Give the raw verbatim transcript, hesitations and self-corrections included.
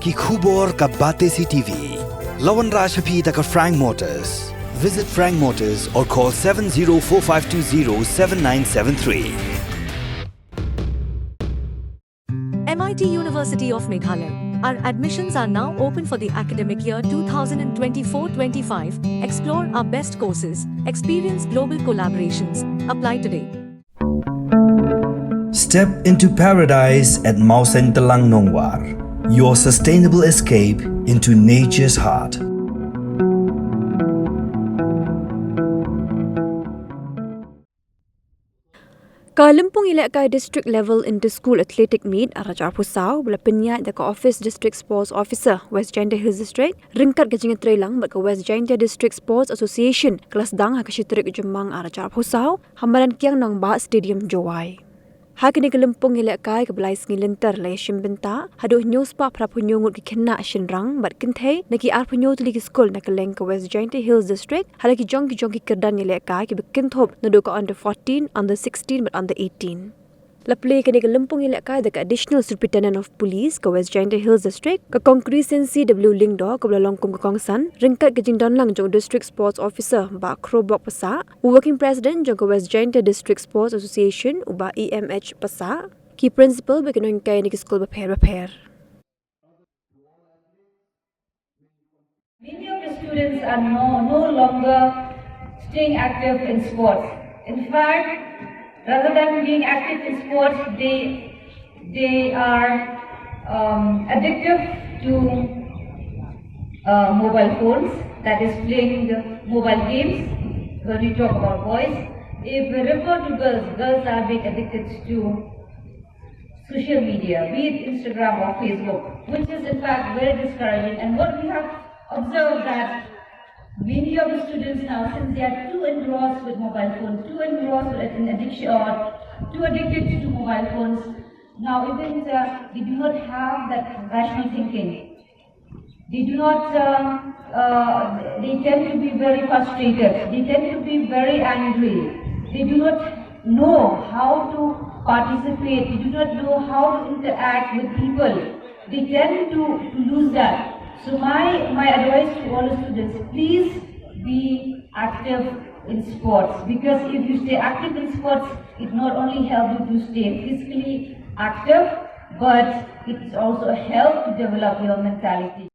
Ki khubor ka Batesi T V. La wanrah sha phi da ka Frank Motors. Visit Frank Motors or call seven zero four five two zero seven nine seven three. M I T University of Meghalaya. Our admissions are now open for the academic year two thousand twenty-four twenty-five. Explore our best courses, experience global collaborations. Apply today. Step into paradise at Mawsyntelang Nongwar. Your sustainable escape into nature's heart. Ka lympung ïalehkai District Level Inter School Athletic Meet ar hajar arphew saw ba la pynïaid da ka Office District Sports Officer, West Jaintia Hills District, ryngkat ka jingïatreilang bad ka West Jaintia District Sports Association, ka la sdang ha ka shi tarik Jymmang ar hajar arphew saw ha Madan Kiang Nangbah Stadium, Jowai. Ha kane ka lympung ïalehkai kaba lai sngi lynter la ïashim bynta haduh hynñiew spah phra phew hynñiew ngut ki khynnah shynrang bad kynthei na ki arphew hynñiew tylli ki skul na kylleng ka West Jaintia Hills District ha la ki jong ki jong ki kyrdan ïalehkai kiba kynthup naduh ka under fourteen, under sixteen bad under eighteen. La plie kane ka lympung ïalehkai da ka Additional Superintendent of Police ka West Jaintia Hills District, ka Kong Crescency W Lyngdoh, kaba la long kum ka kongsan ryngkat ka jingdonlang jong u District Sports Officer, Bah Khrobok Passah, u Working President jong ka West Jaintia District Sports Association, u Bah E M H Passah, ki principal bad ki nonghikai na ki skul bapher bapher. Many of the students are no, no longer staying active in sports. In fact, rather than being active in sports, they, they are, um, addictive to, uh, mobile phones, that is playing the mobile games. When we talk about boys, if we refer to girls, girls are being addicted to social media, be it Instagram or Facebook, which is in fact very discouraging. And what we have observed that many of the students now, since they are too engrossed with mobile phones, too engrossed with an addiction, or too addicted to mobile phones, now even, uh, they do not have that rational thinking. They do not, uh, uh, they tend to be very frustrated. They tend to be very angry. They do not know how to participate. They do not know how to interact with people. They tend to, to lose that. So my, my advice to all the students, please be active in sports, because if you stay active in sports, it not only helps you to stay physically active, but it is also a help to develop your mentality.